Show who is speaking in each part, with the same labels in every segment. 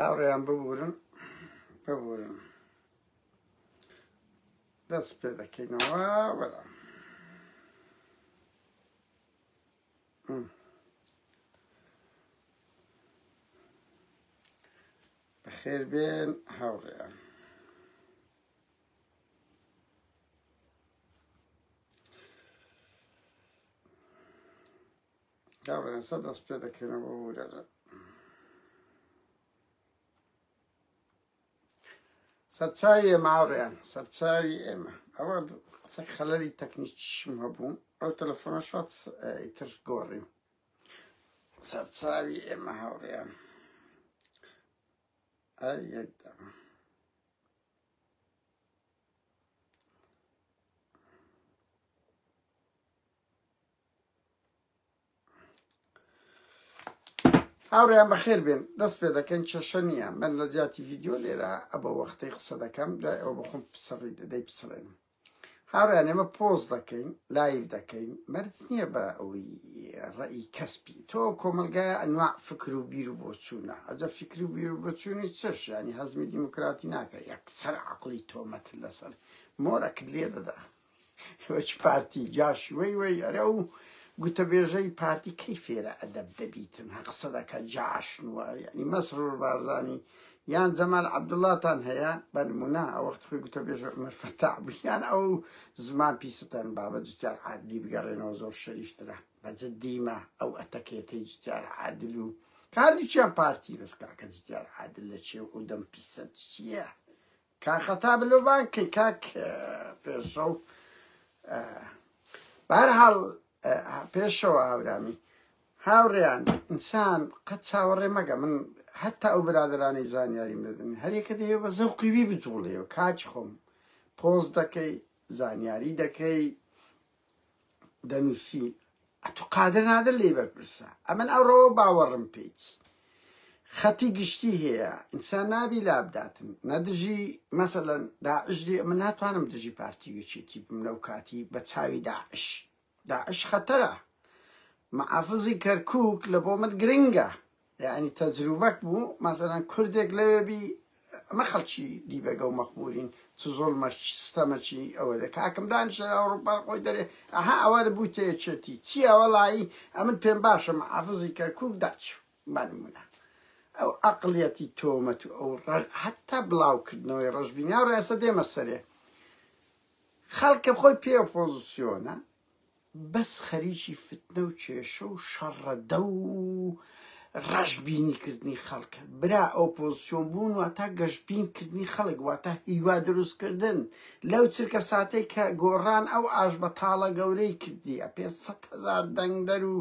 Speaker 1: هاوڕێیان ببورن ببورن دەست پێ دەکەینەوە وەرە بەخێر بێن هاوڕێیان. هاوڕێیان سە دەست پێ دەکەینەوە بورەرە. سەرچاوی ئێمە هاوڕێیان سەرچاوی ئێمە ئەوە قسە خەلەلی تەکنیکیشم هەبوو ئەو تەلەفۆنە شات ئیتر گۆڕیم سەرچاوی ئێمە هاوڕێیان هەر یەک دەم هاوڕێیان بەخێر بێن دەست پێ دەکەن کێشە نییە من لە جیاتی ڤیددیو لێرە ئەبە وەختەی قسە دەکەم دوای ئەوە بەخۆم پسڕی دەدەی پسڕێنم هاوڕێیان ئێمە پۆست دەکەین live دەکەین مەرج نییە بە ئەوەی ڕێی کەسپی تۆ کۆمەلگای ئەنواع فکر و بیر و بۆچوونە ئەجە فکر و بیر و بۆچوونی چش ینی هەزمی دیموکراتی ناکە یەکسەر عقلی تۆمەت لەسەر مۆرەکت لێ دەدا وەچ پارتی جاش وەی وەی ئەرێ ئەو گوتەبێژەی پارتی کەی فێرە ئەدەب دەبیتن هە قسە دەکە جاش نووە یعنی مەسرور بارزانی یان جەمال عەبدوڵڵاتان هەیە بە نمونە ئەو وەخت خۆی گوتەبێژە عومەر فەتاح بوو یان ئەو زمان پیستان بابە جوتیار عادلی بگەڕێنەوە زۆر شەریفترە بە جدیمە ئەو ئەتەکێتەی جوتیار عادل و کاردووچیان پارتی بەس کاکە جوتیار عادل لە چێ و ئەو دەم پیسە چییە کاک خەتا بلۆ بانگ کەی کاک پێشڕەو بەهەرحاڵ پێشەوە هاورامی هاوڕێیان ئینسان قەت چاوەڕێ مەگە من هەتا ئەو برادرانی زانیاریم دەدەن هەرێکە دەیە بە زەوقی وی بجوڵێەوە کاچ خۆم پۆست دەکەی زانیاری دەکەی دەنووسی ئەتو قادر نادر لێی بەرپرسە ئەمن ئەوڕەوە باوەڕم پێیتی خەتی گشتی هەیە ئینسان نابی لابداتن نە دژی مەسەلەن داعش دی من ناتوانم دژی پارتی یەکێتی بم لەو کاتی بە چاوی داعش داعش خەتەرە معافزی کەرکک لە بۆ من گرنگە یەعنی تەجروبەک بوو مەسەلەن کوردێک لەوێ بی ئەمە خەڵکی دیبەگە و مەخمورین چ زۆڵمە چ ستەمە چی ئەوە دە کاکم دانیشە لە ئەوروپا خۆی دەرێ ئەها ئەوە بوویتە یەکێتی چییە وەڵایی ئەمن پێم باشە محافزی کەرکوک دەرچوو بەنمونە ئەو ئەقلیەتی تۆمەت و ئەو حتا بڵاوکردنەوەی ڕەشبینی و ڕێسە دێمە سەرێ خەڵکە خۆی پێ ئۆپۆزیسیۆنە بەس خەریکی فتنە و کێشە و شەڕەدە و ڕەشبینی کردنی خەڵکە برا ئۆپۆزسیۆن بوون واتا گەشبین کردنی خەڵک واتا هیوا دروست کردن لەو چرکە ساتەی کە گۆڕان ئەو ئاش بەتاڵە گەورەی کردیە 500 هەزار دەنگدەر و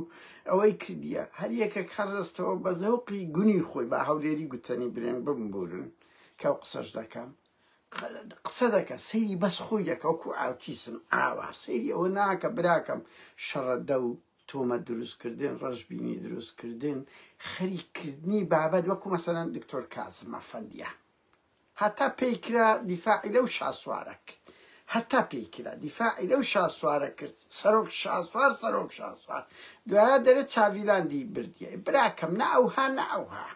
Speaker 1: ئەوەی کردیە هەر یەکێک هەر دەستەوە بە زەوقی گونی خۆی با هەولێری گوتەنی برێن بمبورن کە ئەو قسەش دەکەم قسە دەکە سەیری بەس خۆی دەکە وەکو ئاوتیسم ئاوا سەیری ئەوە ناکە براکەم شەڕەدە و تۆمە دروستکردن ڕەشبینی دروستکردن خەریککردنی بابەت وەکو مەسەلەن دکتۆر کازم ئەفەندیە هەتا پێی کرا دیفاعی لەو شاسوارە کرد هەتا پێی کرا دیفاعی لەو شاسوارە کرد سەرۆک شاسوار سەرۆک شاسوار دوایە دەرێ چاڤیلاندی بردیە براکەم نە ئەوها نە ئەوها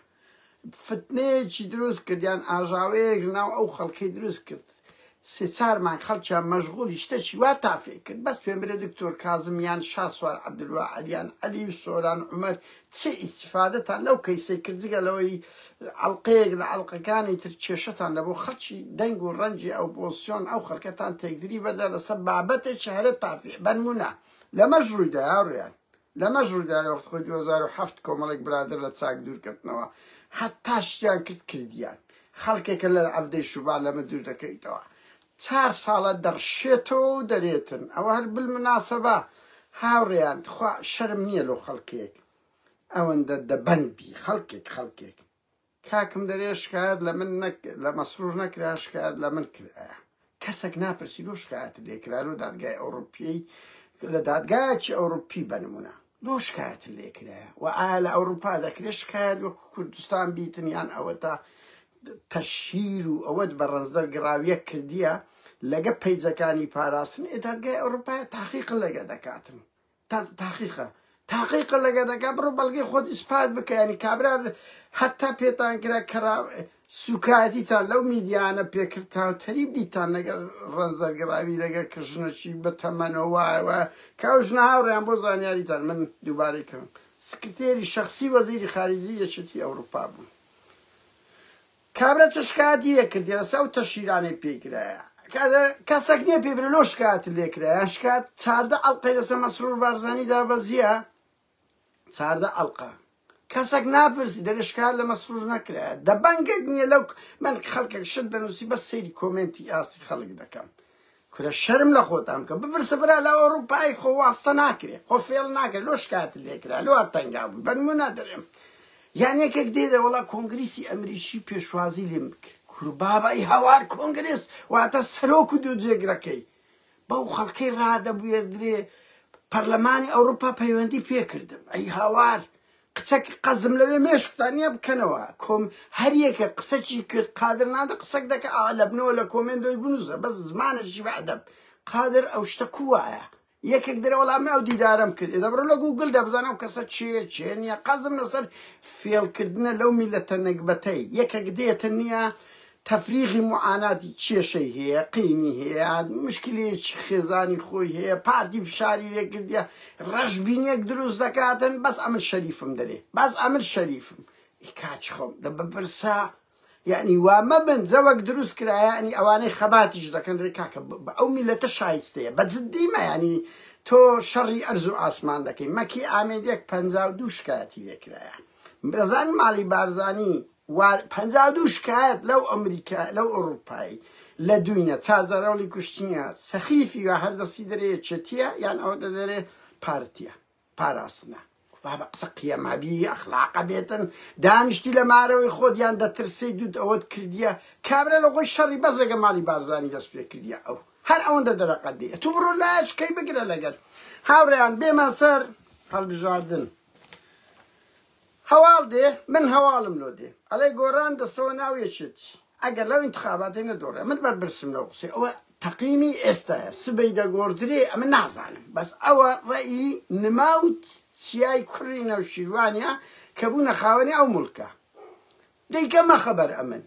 Speaker 1: فتنەیەکی دروست کرد یان ئاژاوەیەک لەناو ئەو خەڵکەی دروست کرد سێ چار مانگ خەڵکیان مەشغوڵی شتەکی وا تافێ کرد بەس پێم برێ دکتۆر کازم یان شاسوار عەبدولواحد یان عەلی و سۆران عومەر چ ئیستیفادەتان لەو کەیسەی کرد جگە لەوەی ئەڵقەیەک لە ئەڵقەکانی تر کێشەتان لە بۆ خەڵکی دەنگ و ڕەنگی ئەوپۆزسیۆن ئەو خەڵکەتان تێکدری بەردا لەسەر بابەتێکی هەرە تافێ بەنمونە لەمەش ڕوویدا هاوڕێیان لەمەش ڕوویدا لە وەخت خۆی 2007 کۆمەڵێک برادەر لە چاک دوور کەوتنەوە هەتا شتیان کرد کردیان خەڵکێکە لە عەڤدەی شوبات لەمە دوور دەکەویتەوە چار ساڵە دەڕشێتەوە و دەرێتن ئەوە هەر بالمناسبە هاوڕێیان تخوا شەرم نییە لۆ خەڵکێک ئەوەندە دەبەنگ بی خەڵکێک خەڵکێک کاکم دەرێ شکایەت لە من نەک لە مەسرور نەکرا شکایەت لە من کرایە کەسێک ناپرسی لۆ شکایەت لێکرا لۆ دادگای ئەوروپی لە دادگایەکی ئەوروپی بە نمونە لۆ شکایەت لێکرایە و ئایا لە ئەوروپا دەکرێت شکایەت وەکو کوردستان بیتن یان ئەوەتا تەشهیر و ئەوەت بە ڕەنجدەر گڕاویە کردیە لەگە پەیجەکانی پاراستن ئێ دادگای ئەوروپا تاقیق لەگە دەکاتن تاقیقە. تاقیقە لەگە دەکا بڕۆ بەڵگەی خۆت ئیسپات بکە یانی کابرا هەتا پێتان کرا کەرا سوکایەتیتان لەو میدیانە پێکرد تا تەریب دیتان لەگەڵ ڕەنزەرگڕاوی لەگەڵ کە ژنەکی بە تەمەنەوە وایە وایە کە ئەو ژنە هاوڕێیان بۆ زانیاریتان من دووبارەی کەم سکرتێری شەخسی وەزیری خارجی یەکێتی ئەوروپا بوو کابرا چ شکایەتی لێ کردی لەسەر ئەو تەشهیرانەی پێی کرایە کەسەک نییە پێی برێ لۆ شکایەت لێ کرایە شکایەت 14 ئەڵقەی لەسەر مەسرور بارزانی دابەزیە 14 ئەڵقە کەسەک ناپرسی دەرێ شکایەت لە مەسرور نەکرایە دەبەنگێک نییە لەو من خەڵکێک شت دەنووسی بەس سەیری کۆمێنتی ئاستی خەڵک دەکەم کورە شەرم لە خۆتان بکە بپرسە برا لە ئەوروپای خۆ واستە ناکرێ خۆ فێڵ ناکرێ لۆ شکایەتت لێکرا لۆ تەنگا بووی بە نمونە دەرێم یان یەکێک دێ دەوەڵا کۆنگریسی ئەمریکی پێشوازی لێم بکرد کورە بابای هاوار کۆنگرس واتە سەرۆک و دوو جێگرەکەی بەو خەڵکەی ڕادەبوێردرێ پەرلەمانی ئەوروپا پەیوەندی پێکردم ئەی هاوار قسەک قەزم لەوێ مێشکتان نیە بکەنەوە کۆم هەریەکە قسەکی کرد قادر نادر قسەک دەکە ئاوا لەبنەوە لە کۆمێنت لۆی بنووسە بەس زمانەکی بە ئەدەب قادر ئەو شتە کو وایە یەکێک دەرێ وەڵا من ئەو دیدارەم کرد ئێ دەبڕۆ لە گوگل دا بزانە ئەو کەسە کێیە کێ نییە قەزم لەسەر فێڵکردنە لەو میلەتە نەگبەتەی یەکێک دێتە نییە تەفریغی موعاناتی کێشەی هەیە، قینی هەیە، مشکلەیەکی خێزانی خۆی هەیە، پارتی فشاری لێکردیە، ڕەشبینیەک دروست دەکاتن، بەس ئەمن شەریفم دەرێ، بەس ئەمن شەریفم. ئی کاکی خۆم دە بپرسە یعنی وا مەبن جەوەک دروست کرا یعنی ئەوانەی خەباتیش دەکەن دەرێ کاکە ئەو میلەتە شایستەیە بە جدیمە یعنی تۆ شەڕی ئەرز و ئاسمان دەکەی مەکی ئامێدێک 52 شکایەتی لێکرایە دەزانی ماڵی بارزانی وا 52 شکایەت لەو ئەمریکا لەو ئەوروپای لە دوینە چارجەرەوڵی کوشتنیە سەخیفی وا هەر دەستی دەرێ یەکێتیە یان ئەوە دەدەرێ پارتیە پاراستنە بابە قسە قیەمەبی ئەخلاقە بێتن دانیشتی لە مارەوەی خۆت یان دەترسی دوت ئەوەت کردیە کابرا لە خۆی شەڕی بەس لەگە ماڵی بارزانی دەست پێ کردیە ئەو هەر ئەوەندە دەرەقەت دێ تو بڕۆ لایەک کەی بگرە لەگەر هاوڕێیان بێمە سەر هەڵبژاردن هەواڵ دێ من هەواڵم لۆ دێ ئەڵێ گۆڕان دەستەوە ناو یەکێتی ئەگەر لەو ئینتخاباتەی نەدۆڕێ من بەرپرسم لەو قسەی ئەوە تەقیمی ئێستایە سبەی دەگۆڕدرێ ئەمن نازانم بەس ئەوە ڕەئی نما و چیای کوڕی نەوشیروانە کە بوونە خاوەنی ئەو موڵکە دەیکەمە خەبەر ئەمن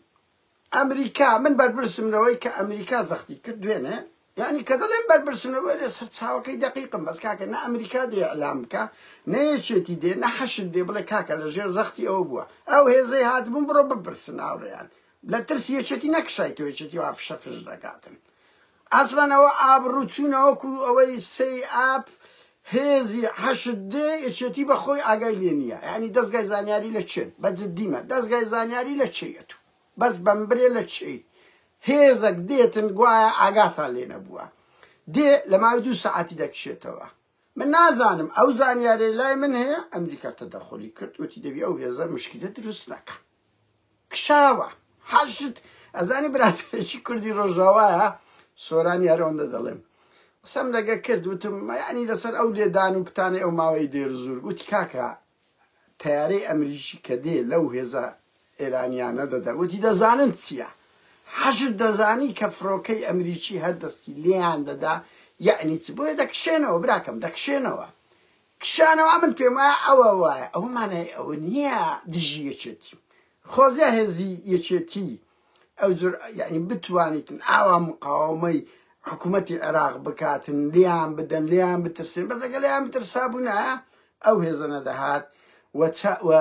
Speaker 1: ئەمریکا من بەرپرسم لەوەی کە ئەمریکا زەختی کرد دوێنێ یعنی کە دەڵێم بەرپرسم لەوەی لە سەرچاوەکەی دەقیقم بەس کاکە نە ئەمریکا دێ ئیعلام بکە نە یەکێتی دێ نە حەشد دێ بڵێ کاکە لە ژێر زەختی ئەوە بووە ئەو هێزەی هاتبوون بڕۆ بپرسن هاوڕێیان لە ترسی یەکێتی نەکشایتەوە یەکێتی وا فشە فش دەکاتن ئەسڵەن ئەوە ئابڕوو چوونە وەکو ئەوەی سەی ئاب هێزی حەشد دێ یەکێتی بە خۆی ئاگای لێ نییە یعنی دەزگای زانیاری لە چێن بە جدیمە دەزگای زانیاری لە چێ ئەتوو بەس بەم برێ لە چێی هێزەک دێتن گوایە ئاگاتان لێ نەبووە دێ لە ماوەی دوو سەعاتی دەکشێتەوە من نازانم ئەو زانیاری لای من هەیە ئەمریکا تەدەخۆلی کرد وتی دەبی ئەو هێزە مشکلە دروست نەکە کشاوە حەشد ئەزانی برادەرێکی کوردی ڕۆژاوایە سۆرانی هەر ئەوەندە دەڵێم قسەم لەگە کرد وتم یعنی لەسەر ئەو لێدان و کوتانەی ئەو ماوەی دێرزور وتی کاکە تەیارەی ئەمریکی کە دێ لەو هێزە ئێرانیانە دەدا وتی دەزانن چییە حەشد دەزانی کە فڕۆکەی ئەمریکی هەر دەستی لێیان دەدا یعنی چ بۆیە دەکشێنەوە براکەم دەکشێنەوە کشانەوە من پێم وایە ئەوە وایە ئەوە مانای ئەوە نییە دژی یەکێتی خۆزیا هێزی یەکێتی ئەو جور یعنی بتوانیتن ئاوا مقاومەی حکوومەتی عێراق بکاتن لیان بدەن لیان بترسێن بەس ئەگەر لیان بترسا بوونایە ئەو هێزە نەدەهات و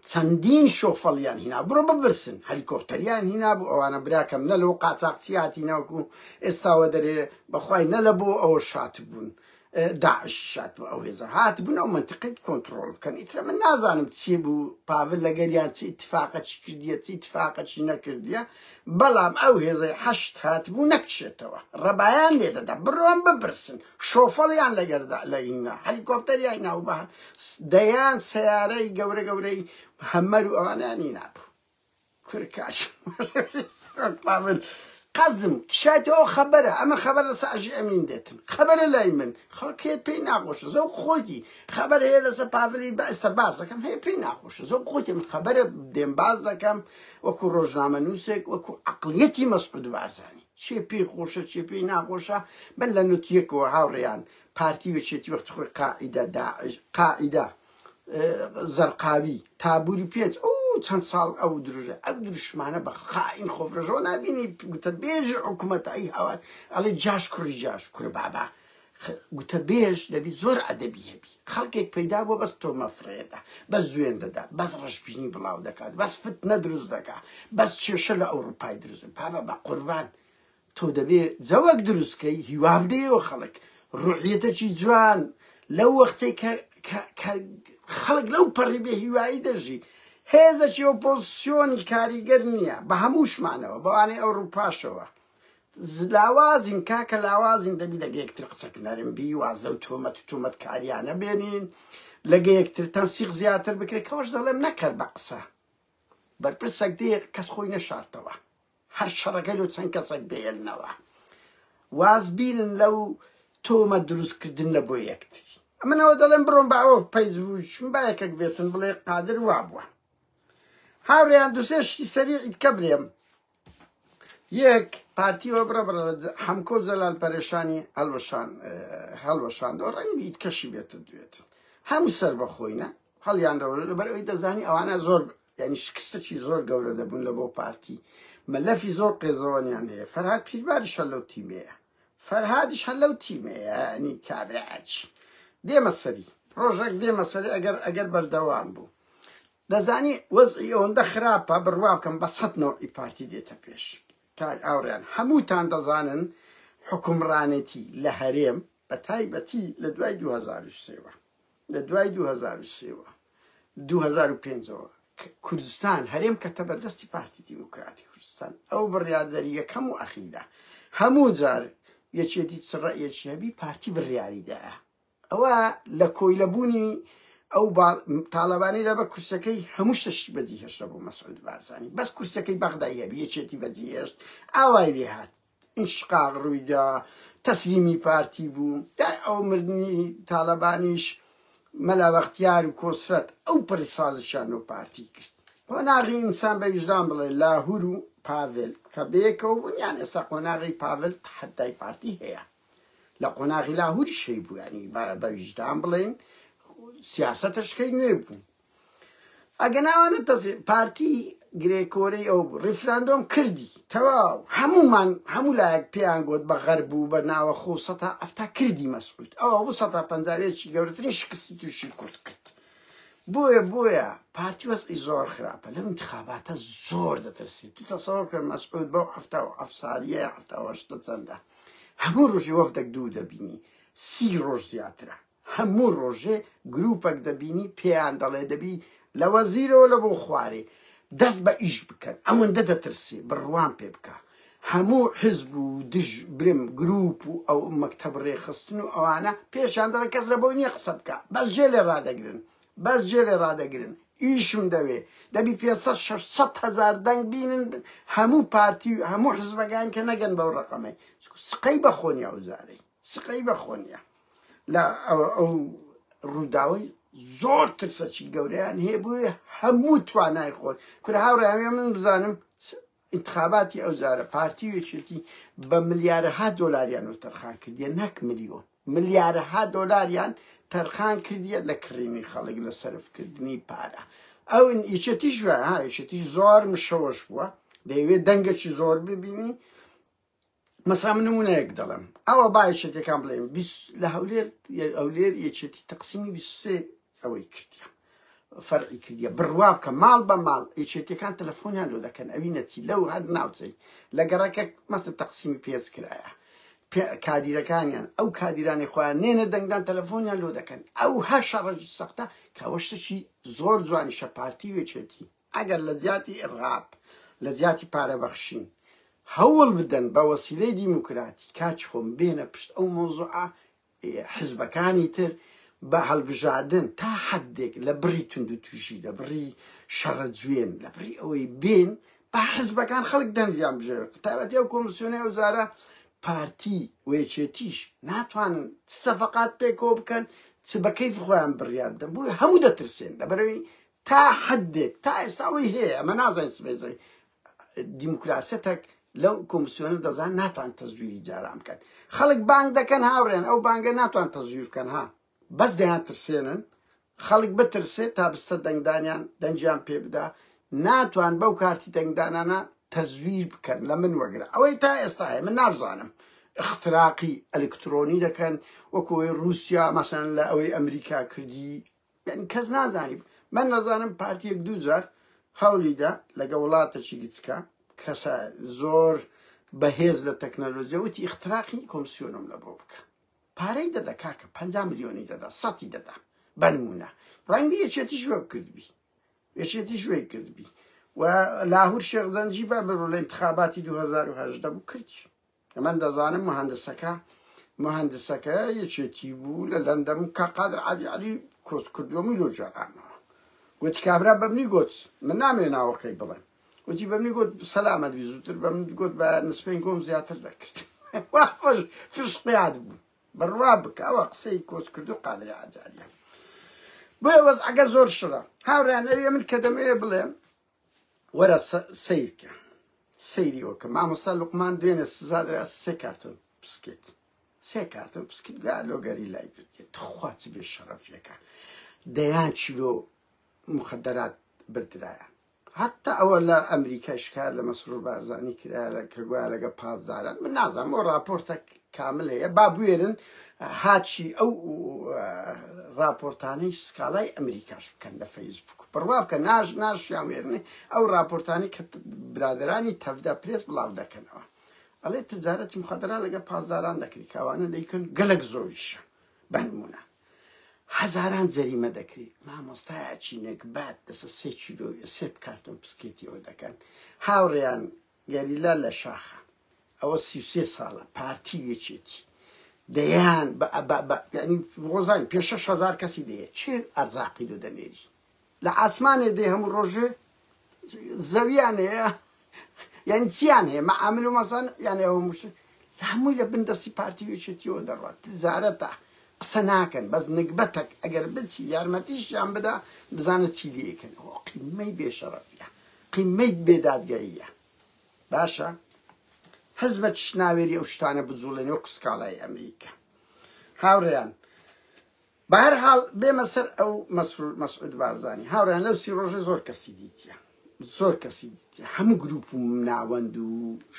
Speaker 1: چەندین شۆفەڵیان هینا بڕۆ بپرسن هەلیکۆپتەریان هینا بوو ئەوانە براکەم نە لەو قاچاقچی هاتینەوەکو ئێستاوە دەرێ بەخوای نە لە بۆ ئەوە شات بوون داعش شات بوو ئەو هێزە هاتبوون ئەو منتیقەی کۆنتڕۆڵ بکەن ئیترە من نازانم چی بوو پاڤل لەگەریان چی اتفاقە چی کردیە چی اتفاقە چی نەکردیە بەڵام ئەو هێزەی حەشت هاتبوو نەکشێتەوە ڕەبایان لێ دەدا بڕۆن بپرسن شۆفەڵیان لەگەردا لە هینا هەلیکۆپتەریان هینا و بە دەیان سەیارەی گەورە گەورەی هەمەر و ئەوانیان هینابوو کورکاش سەرۆک پاڤل قەزم کشایتەوە خەبەرە ئەمە خەبەر لەسەر ئەژی ئەمین دێتن خەبەرە لای من خەڵکێ پێی ناخۆشە زۆر خۆیتی خەبەر هەیە لەسەر پاڤلی بە ئێستا باس دەکەم هەیە پێی ناخۆشە زۆر خۆیتی من خەبەرە دێم باس دەکەم وەکو ڕۆژنامەنووسێک وەکو عەقڵیەتی مەسعود بارزانی چێ پێی خۆشە چێ پێی ناخۆشە من لە نوتیەکەوە هاوڕێیان پارتی وەچێتی وەختی خۆی قاعیدە داعش قاعیدە زەرقاوی تابوری پێنج ئەو چەند ساڵ ئەو دروژە ئەو دروشمانە بە خائین خۆفرۆشەوە نابینی گوتە بێژی حکوومەت ئەی هاوار ئەڵێ جاش کوڕی جاش کورە بابا گوتە بێژ دەبی زۆر ئەدەبی هەبی خەڵکێک پەیدا بووە بەس تۆمە فڕێدا بەس جوێن دەدا بەس ڕەشبینی بڵاو دەکات بەس فتنە دروست دەکات بەس کێشە لە ئەوروپای دروست بابا بە قوربان تۆ دەبێ جەوەک دروست کەی هیوا بدەیەوە خەڵک ڕوعیەتەکی جوان لەو وەختەی کە کە خەڵک لەو پەڕی بێ هیوایی دەژی هێزەکی ئۆپۆزسیۆنی کاریگەر نییە بە هەمووشمانەوە بەوانەی ئەوروپاشەوە لاوازین کاکە لاوازین دەبی لەگە یەکتر قسەک نەرم بی واز لەو تۆمەت و تۆمەت کاریانە بێنین لەگە یەکتر تەنسیق زیاتر بکرێت کەوەش دەڵێم نەکەر بە قسە بەرپرسەک دێ کەس خۆی نەشارتەوە هەر شەڕەکە لۆ چەند کەسەک بێلنەوە واز بینن لەو تۆمە دروستکردن لە بۆ یەکتری ئەمنەوە دەڵێم بڕۆم بە ئەوە پەیجبووشم با یەکەک بێتن بڵێ قادر وابووە هاوڕێیان دوسێ شتی سەریعی کە برێم یەک پارتیوە بڕە بڕە حەمکۆ جەلال پەرێشانی هەڵوەشان هەڵوەشاندەوە ڕەنگی کەشی بێتە دوێت هەموو سەر بەخۆینە هەڵیان دەوەرە لەبەر ئەوەی دەزانی ئەوانە زۆر یعنی شکستەکی زۆر گەورە دەبوون لە بۆ پارتی مەلەفی زۆر قێزەوەنیان هەیە فەرهاد پیرباریش هەر لەو تیمەیە فەرهادیش هەر لەو تیمەیە ینی کابراچ دێمە سەری ڕۆژێک دێمە سەری ئەگەر ئەگەر بەردەوام بوو دەزانی وەزعی ئەوەندە خراپە بڕوا بکەم بە سەد نەوعی پارتی دێتە پێش کاک ئاوڕیان هەمووتان دەزانن حکومڕانێتی لە هەرێم بە تایبەتی لە دوای 2023ەوە لە دوای 2023ەوە 2005ەوە کوردستان هەرێم کەتە بەردەستی پارتی دیموکراتی کوردستان ئەو بڕیاردەری یەکەم و ئەخیرە هەموو جار یەکێتی چ ڕەئیەکی هەبی پارتی بڕیاریدایە ئەوە لە کۆیلەبوونی ئەو تاڵەبانی لە بە کورسەکەی هەموو شتەشی بەجی هێشتە بۆ مەسعود بارزانی بەس کورسەکەی بەغدای هەبی یەکێتی بەجی هێشت ئاوای لێ هات انشقاق ڕوویدا تەسلیمی پارتی بوو دای ئەو مردنی تاڵەبانیش مەلا بەختیار و کۆسرەت ئەو پڕی سازشیان لۆ پارتی کرد قۆناغی ئینسان بە ویژدان بڵێ لاهور و پاڤێل کە بەیەکەوە بوون یان ئێستا قۆناغی پاڤێل تەحەدای پارتی هەیە لە قۆناغی لاهوریش هەیبوو ینی بە ویژدان بڵێن سیاسەتەشکەی نوێ بوو ئەگە ناوانە تەزی پارتی گرێکۆرەی ئەو بوو ڕیفراندۆم کردی تەواو هەمومان هەموو لایەک پێیان گوت بە غەرب و بە ناوەخۆ سەتا ئەفتا کردی مەسعود ئەوە بوو سەتا پەنجاوێکی گەورەترین شکستی تووشی کورد کرد بۆیە بۆیە پارتی وەزعی زۆر خراپە لەم انتخاباتە زۆر دەترسێت تو تەسەوەر بکە مەسعود بەو حەفتا و ئەفساریە حەفتا و هەشتە چەندە هەموو ڕۆژی وەفدێک دوو دەبینی سی ڕۆژ زیاترە هەموو ڕۆژێ گروپەک دەبینی پێیان دەڵێ دەبی لە وەزیرەوە لە بۆ خوارێ دەست بە ئیش بکەن ئەوەندە دەترسێ بڕوام پێ بکە هەموو حزب و دژ برم گروپ و ئەو مەکتەب ڕێخستن و ئەوانە پێشیان دەڵێ کەس لە بۆی نییە قسە بکە بەس جێ لێ ڕادەگرن بەس جێ لێ ڕادەگرن ئیشم دەوێ دەبی 500 600 هزار دەنگ بینن هەموو پارتی و هەموو حزبەکان کە نەگەن بەو ڕقەمەی سقەی بەخۆنی ئەو جارەی سقەی بەخۆنیە لە ئەو ڕووداوەی زۆر ترسەکی گەورەیان هەیە بووێ هەموو توانای خۆی کورە هاوڕێیان من بزانم انتخاباتی ئەو جارە پارتی و یەکێتی بە ملیارەها دۆلاریان و تەرخان کردیە نەک ملیۆن ملیارەها دۆلاریان تەرخان کردیە لە کڕینی خەڵک لە سەرفکردنی پارە ئەو یەکێتیش وایە ها یەکێتی زۆر مشەوەش بووە دەیەوێت دەنگێکی زۆر ببینی مەسا من نمونەیەک دەڵێم ئەوە با یەکێتیەکان بڵێم لە هەولێر هەولێر یەکێتی تەقسیمی 23 ئەوەی کردیە فەرعی کردیە بڕوا بکە ماڵ بە ماڵ یەکێتیەکان تەلەفۆنیان لۆ دەکەن ئەوی نەچی لەو هەر ناوچەی لە گەڕەکە مەسە تەقسیمی پێز کرایە کادیرەکانیان ئەو کادیرانی خۆیان نێنە دەنگدان تەلەفۆنیان لۆ دەکەن ئەو هەر شەڕەکی سەختە کە شتێکی زۆر جوانیشە پارتی و یەکێتی ئەگەر لە جیاتی ئیرهاب، لە جیاتی پارە بەخشین، هەوڵ بدەن بە وەسیلەی دیموکراتی کاکی خۆم بێنە پشت ئەو مەوزوعە، حزبەکانی تر بە هەڵبژاردن تا حەدێک لە بڕی توندوتیژی، لە بڕی شەڕە جوێن، لە بڕی ئەوەی بێن با حزبەکان خەڵک دەنگیان بژێرێت، تایبەتی ئەو کۆمسیۆنەی ئەو جارە پارتی و یەکێتیش ناتوانن چ سەفەقات پێکەوە بکەن چ بە کەیف خۆیان بڕیار بدەن، بۆیە هەموو دەترسێن لەبەرئەوەی تا حدێک تا ئێستا ئەوەی هەیە ئەمە نازانین سبەی زەوی دیموکراسیەتەک لەو کۆمسیۆنە دەزان ناتوان تەزویری جاران بکەن. خەڵک بانگ دەکەن هاوڕێن ئەو بانگە ناتوان تەزویر بکەن ها بەس دەیان ترسێنن خەڵک بترسێت تا بستە دەنگدانیان دەنگیان پێ بدا ناتوان بەو کارتی دەنگدانانە تەزویر بکەن لە من وەگرە ئەوەی تا ئێستا هەیە من نازانم اختراقی ئەلکترۆنی دەکەن وەکو ئەوەی رووسیا مەسەن لە ئەوەی ئەمریکا کردی یعنی کەس نازانی من نەزانم پارتیەک دوو جار هەوڵیدا لەگە وڵاتەکی گچکە کەسە زۆر بەهێز لە تەکنەلۆژیا وتی اختراقی کۆمسیۆنم لە بۆ بکە پارەی دەدا کاکە 50 ملیۆنی دەدا سەتی دەدا بەنمونە ڕەنگی یەکێتیش وە کردبی یەکێتیش وەی کردبی و لاهور شێخ زەنجی بە بڕۆ لە انتخاباتی 2018 بوو کردی. من دەزانم مهندسەکە یەکێتی بوو لە لەندەن کە قادر عازی عەلی کۆچ کردووەمی لۆ جێڕانەوە. گوتی کابرا بە منی گوت من نامەوێ ناوەکەی بڵێم، گوتی بە منی گوت سەلامەت بی زووتر بە من گوت بە نسپەین گۆم زیاتر دەکرد. وا فشقیات بوو بڕوا بکە ئەوە قسەی کۆچ کردو قادر عازی عەلیە. بۆیە وەزعەکە زۆر شڕە هاوڕێیان. ئەوێ من کە دەمەوێ بڵێم وەرە سەیرکە سەیری ئەوکە مامۆستا لوقمان دوێنێ سزا درا سێ کارتۆن پسکیت سێ کارتۆن پسکیت گا لۆ گەریلای بردێت. تخوا چ بێ شەڕەفیەکە دەیان کیلۆ مخدرات بردرایە. حتی ئەوە لە ئەمریکای شکار لە مەسرور بارزانی کرا کە گوایە لەگە پاسداران. من نازانم ئەو راپۆرتە کامل هەیە با بوێرن هاچی ئەو راپۆرتانەی سکاڵای ئەمریکاش بکەن لە فەیسبوک بڕوا بکە ناش ناشیان وێرنێ ئەو راپۆرتانی کە برادرانی تەڤدا پرێس بڵاو دەکەنەوە ئەڵێ تجارەتی مخدرات لەگە پاسداران دەکری کاوانە دەیکەن گەلک زۆریشە بەنمونە هەزاران جەریمە دەکری. مامۆستایە چینێک بات دەسە سێ کیلۆ سێ کارتۆن پسکێتیەوە دەکەن. هاوڕێیان گەریلا لە شاخە ئەوە 33 ساڵە پارتی یەکێتی دەیان یعنی ڕۆزانی پێ 6000 کەسی دەیە چێ ئەرزاقی لۆ دەنێری لە ئاسمانێ دێ هەموو ڕۆژێ زەویان هەیە یعنی چیان هەیە معامل و مەسان یعنی ئەوە مشت هەمووی لە بن دەستی پارتی یەکێتیەوە دەڕوات. تجارەتە قسە ناکەن بەس نگبەتەک ئەگەر بچی یارمەتیشیان بدا بزانە چی لێکەن. ئەوە قیمەی بێشەڕەفیە قیمەی بێدادگەریە. باشە حزبە چشناوێری ئەو شتانە بجوڵێن وەکو سکاڵای ئەمریکا. هاوڕێیان بەهەرحاڵ بێمە سەر ئەو مەسعود بارزانی. هاوڕێیان لەو سی ڕۆژە زۆر کەسی دیتیە زۆر کەسی دیتیە هەموو گروپ و ناوەند و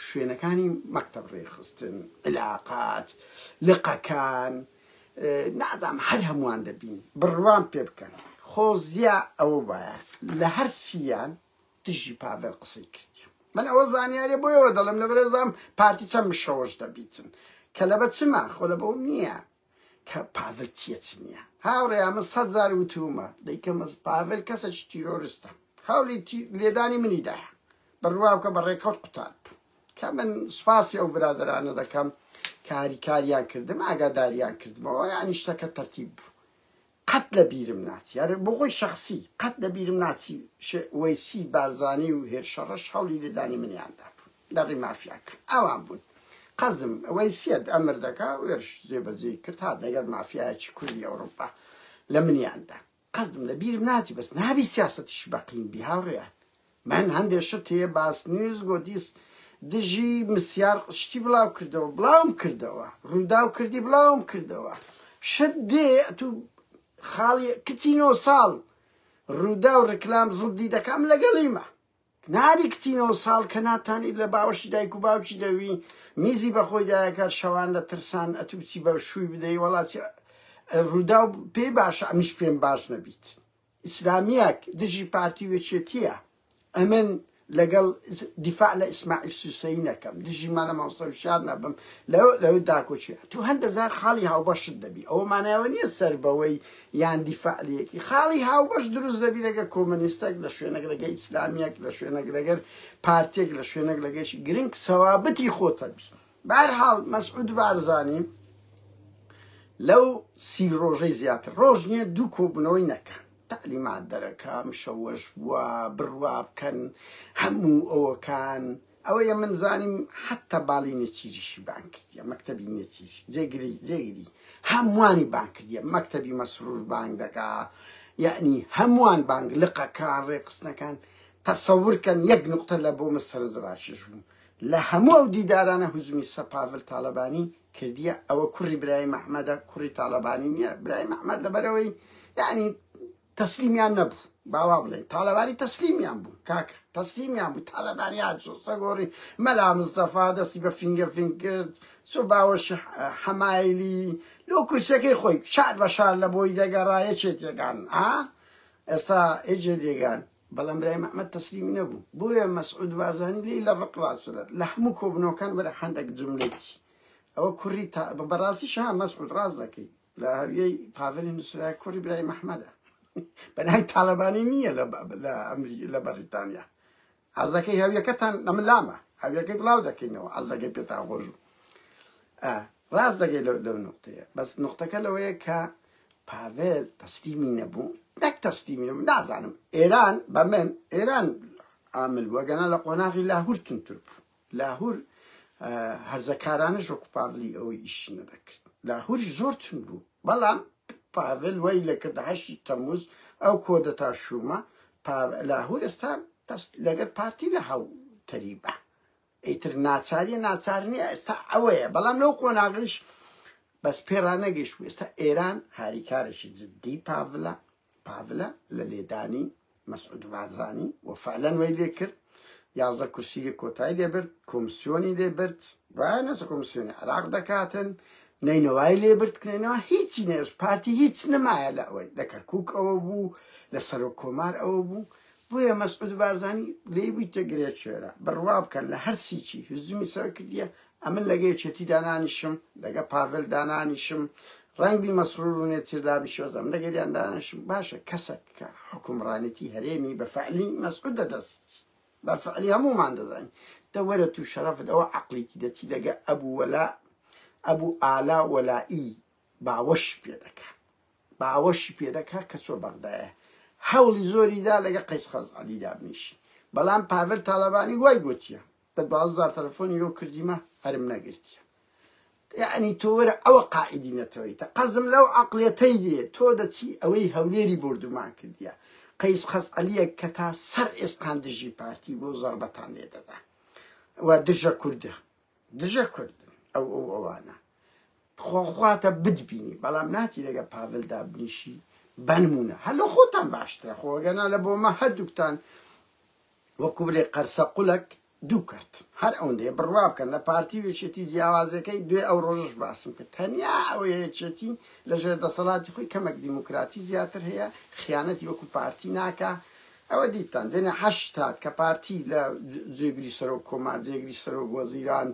Speaker 1: شوێنەکانی مەکتەب ڕێخستن علاقات لقەکان نازام هەر هەمووان دەبین بڕوان پێ بکەن. خۆزیا ئەوە وایە لە هەر سیان دژی پاڤێل قسەی کردی. من ئەوە زانیاریە بۆیەوە دەڵێم لە بەرێزام پارتی چەند مشەوەش دەبیتن کە لە بە چما خۆ لە بەوم نییە کە پاڤل چیە چ نییە. هاوڕێیان من سەد جار وتومە دەیکەمە پاڤل کەسێکی تیرۆریستە هەوڵی لێدانی منی دایە بڕوا بکە بە ڕێکەوت قوتار بوو. کە من سوپاسی ئەو برادرانە دەکەم کاری کاریان کردم ئاگاداریان کردمەوە یعنی شتەکە تەرتیب بوو. قەت لە بیرم ناچی یارە بۆ خۆی شخصی قەت لە بیرم ناچی وەیسی بارزانی و هێرشەڕەش هەوڵی لێدانی منیان دابوو لە ڕێی مافیاکە ئەوان بوون. قەزم وەیسیەت ئەمر دەکا وێرش جێبەجێی کرد هات لەگەڵ مافیایەکی کوردی ئەوروپا لە منیاندا. قەزم لە بیرم ناچی بەس نابی سیاسەتیش بەقیم بی هاوڕێیان. من هەندێک شت هەیە باس نیوز گۆتیس دژی مسیار شتی بڵاو کردەوە بڵاوم کردەوە ڕووداو کردی بڵاوم کردەوە شت دێ تو خاڵی کچی نۆ ساڵ ڕووداو ڕکلام زڵدی دەکەم لەگەڵیمە نابی کچی نۆ ساڵ کە ناتانی لە باوەشی دایک و باوکی دەوی میزی بەخۆی دایەکە شەوان لە ترسان ئەتو بچی بە شووی بدەی وڵاتی ڕووداو پێی باشە ئەمیش پێم باش نەبیت. ئیسلامیەک دژی پارتی وێچێتیە ئەمن لەگەڵ دیفاع لە ئیسماعیل سوسەیی نەکەم دژی مانە مامۆستا هوشیار نەبم لەو داکۆچیە تو هەندە جار خاڵی هاوبەشت دەبی ئەوە مانایەوە نییە سەر بەوەی یان دیفاع لەیەکی خاڵی هاوبەش دروست دەبی لەگەر کۆمەنیستێک لە شوێنێک لەگەر ئیسلامیەک لە شوێنێک لەگەر پارتێک لە شوێنێک لەگەش گرنگ سەوابتی خۆتە بی. بەهەرحاڵ مەسعود بارزانی لەو سی ڕۆژەی زیاتر ڕۆژ نییە دوو کۆبوونەوەی نەکە تەعلیمات دەرەکە مشەوەش بووە بڕوا بکەن هەموو ئەوەکان ئەوەیە من زانیم حتا باڵی نێچیریشی بان کردیە مەکتەبی نێچیر جێگری هەمووانی بان کردیە مەکتەبی مەسرور بانگ دەکا یعنی هەمووان بانگ لقەکان ڕێکخستنەکان تەسەور کەن یەک نقطە لە بۆ من سەرنجڕاکێش بوو. لە هەموو ئەو دیدارانە هوجمی سە پاڤل تاڵەبانی کردیە ئەوە کوڕی برایم ئەحمەدە کوڕی تاڵەبانی نییە برایم ئەحمەد لەبەرەوەی یعنی تەسلیمیان نەبوو با وا بڵێین تاڵەبانی تەسلیمیان بوو کاکە تەسلیمیان بوو تاڵەبانی هات چۆ سەگۆڕی مەلا مستەفا دەستی بە فینگە فینگ کرد چۆ باوەشی حەمایلی لۆ کورسەکەی خۆی شار بە شار لە بۆی دەگەڕا یەکێتیەکان ئا ئێستا یەکێتیەکان بەڵام برای محمد تەسلیمی نەبوو بۆیە مەسعود بارزانی لێی لە ڕق ڕاچولە لە هەموو کۆبنەوەکان وەرە هەندێک جملەی ئەوە کوڕی تا بەڕاستی شا مەسعود ڕاست دەکەی لە هەویەی پاڤلی نووسرایە کوڕی برای مەحمەدە بەنای تاالبانی نییە لە بەریتانیا عەزەکەی هەویەکەتان لە من لامە هەویەکەی بڵاو دەکەینەوە عەزەکەی پێتان خۆش ڕاست دەگەی لەو نقطەیە بەس نقطەکە لەوەیە کە پاڤێل تەسلیمی نەبوو نەک تەسلیمی نەبوو نازانم ئێران بە من ئێران عامل بووە گەنا لە قۆناغی لاهور تونتر بوو لاهور هەرزەکارانەش وەکو پاڤلی ئەوەی ئیشی نەدەکرد لاهوریش زۆر تون بوو بەڵام پاڤل وای لەکرد هەشتی تەموز ئەو کۆدەتا شومە لاهور ئێستا لەگەر پارتی لە هاو تەریبە ئیتر ناچاریە ناچار نییە ئێستا ئەوەیە بەڵام لەو قۆناغیش بەس پێڕانەگەیشت ئێستا ئێران هاریکارێکی جدی پاڤلە پاڤلە لە لێدانی مەسعود بارزانی و فعلەن وەی لێ کرد 11 کورسی کۆتای لێ برد کۆمسیۆنی لێ برد وایە نەسە کۆمسیۆنی عراق دەکاتن نەینەوای لێ برد کنێنەوە هیچی نێش پارتی هیچ نمایە لە ئەوەی لە کەرکک ئەوە بوو لە سەرۆک کۆمار ئەوە بوو بۆیە مەسعود بارزانی لێی بوویتە گرێ چێرە بڕوا بکەن لە هەر سیکی هزومی سەر کردیە ئەمن لەگە یەکێتی دانانیشم لەگە پاڤل دانانیشم ڕەنگبی مەسرور و نێچیر دابیشێ ئەمن لەگەریان دانانیشم باشە کەسەک کە حوکمڕانێتی هەرێمی بە فعلی مەسعود دەدەست بە فعلی هەمومان دەزانین دە وەرە تو شەرەفت ئەوە عەقلیتی دەچی لەگە ئەبوو وەلا ئەبوو ئالا وەلائی باوەش پێ دەکا باوەشی پێ دەکا کە چۆ بەغدایە هەوڵی زۆری دا لەگە قەیس خەزعەلی دابنیشی بەڵام پاڤل تاڵەبانی وای گوتیە بە 12 زار تەلەفۆنی لۆ کردیمە هەرم نەگرتیە یعنی تۆ وەرە ئەوە قائیدی نەتەوەیتە قەزم لەو عقلێتەی دێ تۆ دەچی ئەوەی هەولێری بۆردومان کردیە قەیس خەزعەلیەک کە تا سەر ئێسقان دژی پارتی بۆ زەربەتان لێ دەدا و دژە کوردە دژە کوردن ئەو ئەو ئەوانە خۆخواتە بتبینی بەڵام ناچی لەگە پاڤل دابنیشی بەنمونە هەر لە خۆتان باشترە خۆگەنا لە بۆمە هەردووکتان وەکو بلێ قەرسە قولەک دوو کەرت هەر ئەوەندەیە بڕوا بکەن لە پارتی و یەکێتی جیاوازەکەی دوێ ئەو ڕۆژەش باسم کرد تەنیا ئەوەیە یەکێتی لە ژێر دەسەڵاتی خۆی کەمێک دیموکراتی زیاتر هەیە خیانەتی وەکو پارتی ناکا ئەوە دیتتان دێنە هەشتاد کە پارتی لە جێگری سەرۆک کۆمار جێگری سەرۆک وەزیران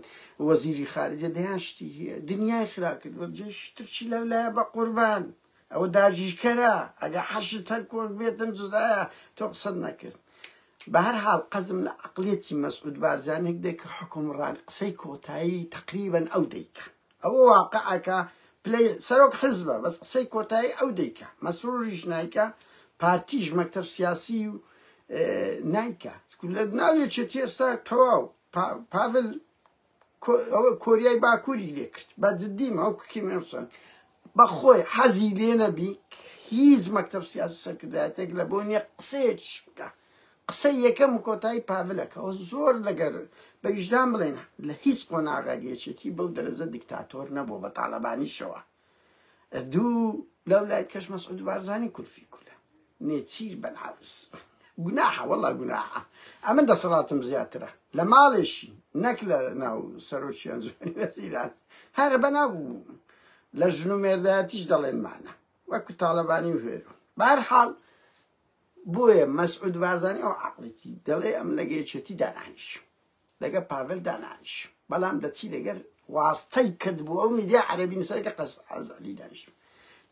Speaker 1: وەزیری خارجە دەیان شتی هەیە دنیای خرا کردوە جێش ترچی لەولایە بە قوربان ئەوە داگیرکەرە ئەگە حەشت هەر کۆک بێتن جودایە تۆ قسەت نەکرد بە هەر حاڵ قەزم لە عەقڵیەتی مەسعود بارزانیەک دێ کە حوکمڕان قسەی کۆتایی تەقریبەن ئەو دەیکا ئەوە واقعەکە پلەی سەرۆک حزبە بەس قسەی کۆتایی ئەو دەیکا مەسروریش نایکا پارتیش مەکتەب سیاسی و نایکا لە ناو یەکێتی ئێستا تەواو پاڤل ئەوە کۆریای باکووری لێ کرد بە جدیم ئەو کیم ئیل سۆنگ بە خۆی حەزی لێ نەبی هیچ مەکتەب سیاسی سەرکردایەتێک لە بۆ نییە قسەیەکیش بکە قسەی یەکەم و کۆتایی پاڤلەکەەوە زۆر لەگەر بە ویژدان بڵێن لە هیچ قۆناغێک یەکێتی بەو دەرەجە دیکتاتۆر نەبوو بە تاڵەبانیشەوە دوو لەو لایت کەش مەسعود بارزانی کولفی کولە نێچیر بەناوس گوناحە وەڵا گوناحە ئەمن دەسەڵاتم زیاترە لە ماڵێشی نەک لە ناو سەرۆکی ئەنجومەنی وەزیران هەر بەناو لە ژن و مێردایەتیش دەڵێنمانە وەکو تاڵەبانی و هێرۆ بارحاڵ بۆیە مەسعود بارزانی ئەو عقلیتی دەڵێ ئەم لەگە یەکێتی دانانیشم لەگە پاڤل دانانیش بەڵام دەچی لەگەر واستەی کرد بوو ئەو میدیا عەرەبی نووسەرەکە قەس عەزالی دانیشت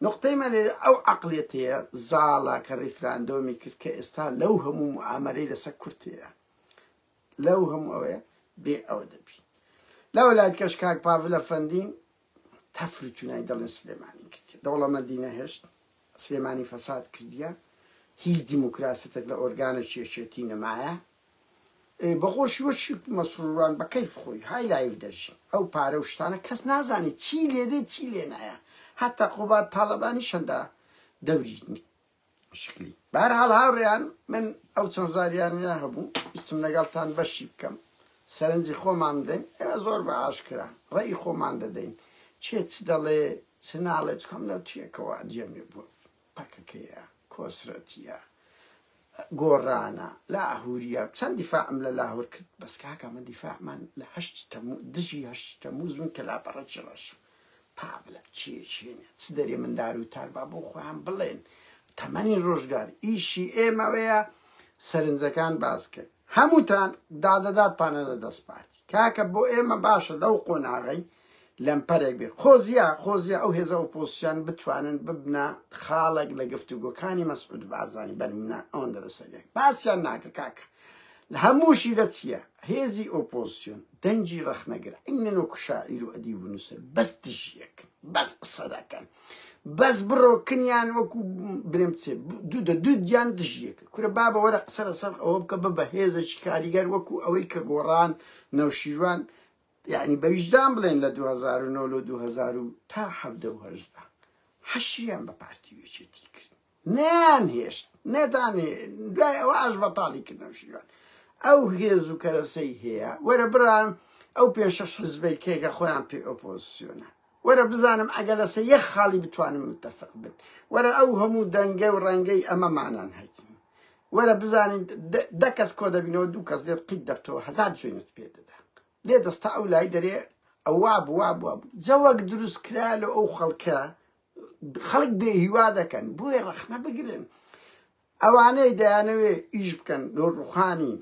Speaker 1: نقطەی مە لێرە ئەو عەقڵیەتەیە زاڵە کە ڕیفراندۆمی کرد کە ئێستا لەو هەموو موئامەرەی لەسەر کورد هەیە لەو هەموو ئەوەیە بێ ئەوە دەبی لەوە لات کەش کاک پاڤل ئەفەندی تەفر و تونای دەڵێن سلێمانی کرد دەوڵەمەندی نەهێشت سلێمانی فەساد کردیە هیچ دیموکراسیتێک لە ئۆرگانێکی یەکێتی نەمایە ئێ بەخۆشی وەشی مەسروروان بە کەیف خۆی های لایف دەژی ئەو پارە و شتانە کەس نازانی چی لێ دێ چی لێ نایە هەتا قوباد تاڵەبانی شەندا دەوری شکلی بەهەرحاڵ هاوڕێیان من ئەو چەند زاریانە هەبوو ویستم لەگەڵتان بەشی بکەم. سەرنجی خۆمان بدەین، ئێمە زۆر بە ئاشکرا ڕێی خۆمان دەدەین، کێ چ دەڵێ چ ناڵێ، چکم لەو تێکەوە جێم لێ بووە، پەکەکەیە، کۆسرەتیە، گۆڕانە، لاهوریە، چەند دیفاعم لە لاهور کرد، بەس کاکە من دیفاعمان لە هەشت تەموو دژی هەشت تەمووز بووین کە لاپەڕەکی ڕەشە. پاڤلە چیە چیە نیە چ دەرێ مندار و تار با بۆ خۆیان بڵێن تەمەنی ڕۆژگار ئیشی ئێمەوەیە سەرنجەکان باس کرد هەمووتان دادەداتانە لە دەست پارتی کاکە بۆ ئێمە باشە لەو قۆناغەی لەمپەرێک بێ خۆزیا خۆزیا ئەو هێزە ئۆپۆزسیۆن بتوانن ببنە خاڵێک لە گفتوگۆکانی مەسعود بارزانی بەنمونە ئەوەندە لەسەر یەک باسیان ناکە کاکە هەمووشی لە چییە هێزی ئۆپۆزسیۆن دەنگی ڕەخنەگر عینەن وەکو شاعیر و ئەدیب و نووسەر بەس دژی یەکن بەس قسە دەکەن بەس بڕۆ کنیان وەکو برێم چێ دوو دە دوو دیان دژی یەکن کورە بابە وەرە قسە لەسەر ئەوە بکە بە بەهێزێکی کاریگەر وەکو ئەوەی کە گۆڕان نەوشیروان یعنی بە ویژدان بڵێن لە 2009 لۆ 2000 تا 17 و 18 حەشریان بە پارتی و یەکێتی کرد نەیان هێشت نەدان دوای ئەوە ئاش بەتاڵی کرد نەوشیروان ئەو هێز و کەرەسەی هەیە وەرە برام ئەو پێ شەش حزبەی کێکە خۆیان پێ ئۆپۆزیسیۆنە وەرە بزانم ئەگەر لەسەر یەک خاڵی بتوانم متفق بن وەرە ئەو هەموو دەنگە و ڕەنگەی ئەمەمانان هەیتین وەرە بزانین دە کەس کۆ دەبینەوە دوو کەس لێت قیت دەبتەوە هەزار جوێنت پێ دەدا لێ دەستا ئەو لای دەرێ ئەوا بووا بووە جەوەک دروست کرا لە ئەو خەڵکە خەڵک بێ هیوا دەکەن بۆیە ڕەخنە بگرن ئەوانەی دەیانەوێ ئیش بکەن لۆ ڕوخانی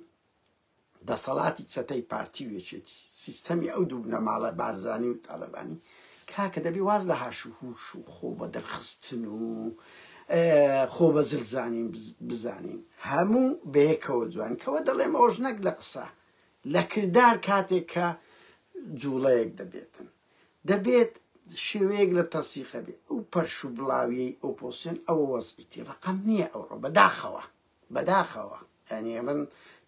Speaker 1: دەسەڵاتی چەتەی پارتی و یەکێتی سیستەمی ئەو دوو بنەماڵە بارزانی و تاڵەبانی کاکە دەبێ واز لە هاش و هوش و خۆ بە دەرخستن و خۆ بە زلزانین بزانین هەموو بەیەکەوە جوان کەوە دەڵێم ئەوەش نەک لە قسە لە کردار کاتێک کە جوڵەیەک دەبێتن دەبێت شێوەیەک لە تەسیقە بێ ئەو پەرش و بڵاویەی ئۆپۆسیۆن ئەوە وەزعیتی ڕقم نییە ئەوڕۆ بەداخەوە بەداخەوە یانی ئەمن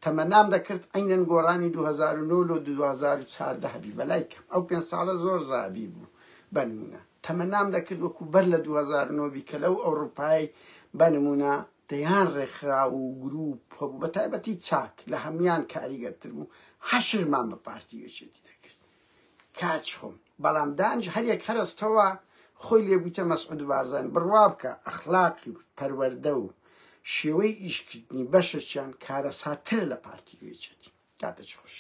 Speaker 1: تەمەنام دەکرد عەینەن گۆڕانی 2009 لۆ 2014 هەبی بەلای کەم ئەو پێنج ساڵە زۆر زابی بوو بەنمونە تەمەنام دەکرد وەکو بەر لە 2009 بی کە لەو ئەوروپای بەنمونە دەیان ڕێکخراو و گروپ هەبوو بە تایبەتی چاک لە هەموان کاریگەرتر بوو حەشرمان بە پارتی یەکێتی دەکرد کاچ خۆم بەڵام دانج هەریەک هەرستەوە خۆی لێبوویتە مەسعود بارزان بڕوا بکە ئەخلاقی و پەروەردە و شێوەی ئیشکردنی بەشێکیان کارەساتترە لە پارتی و یەکێتی. کاتێکی خوش.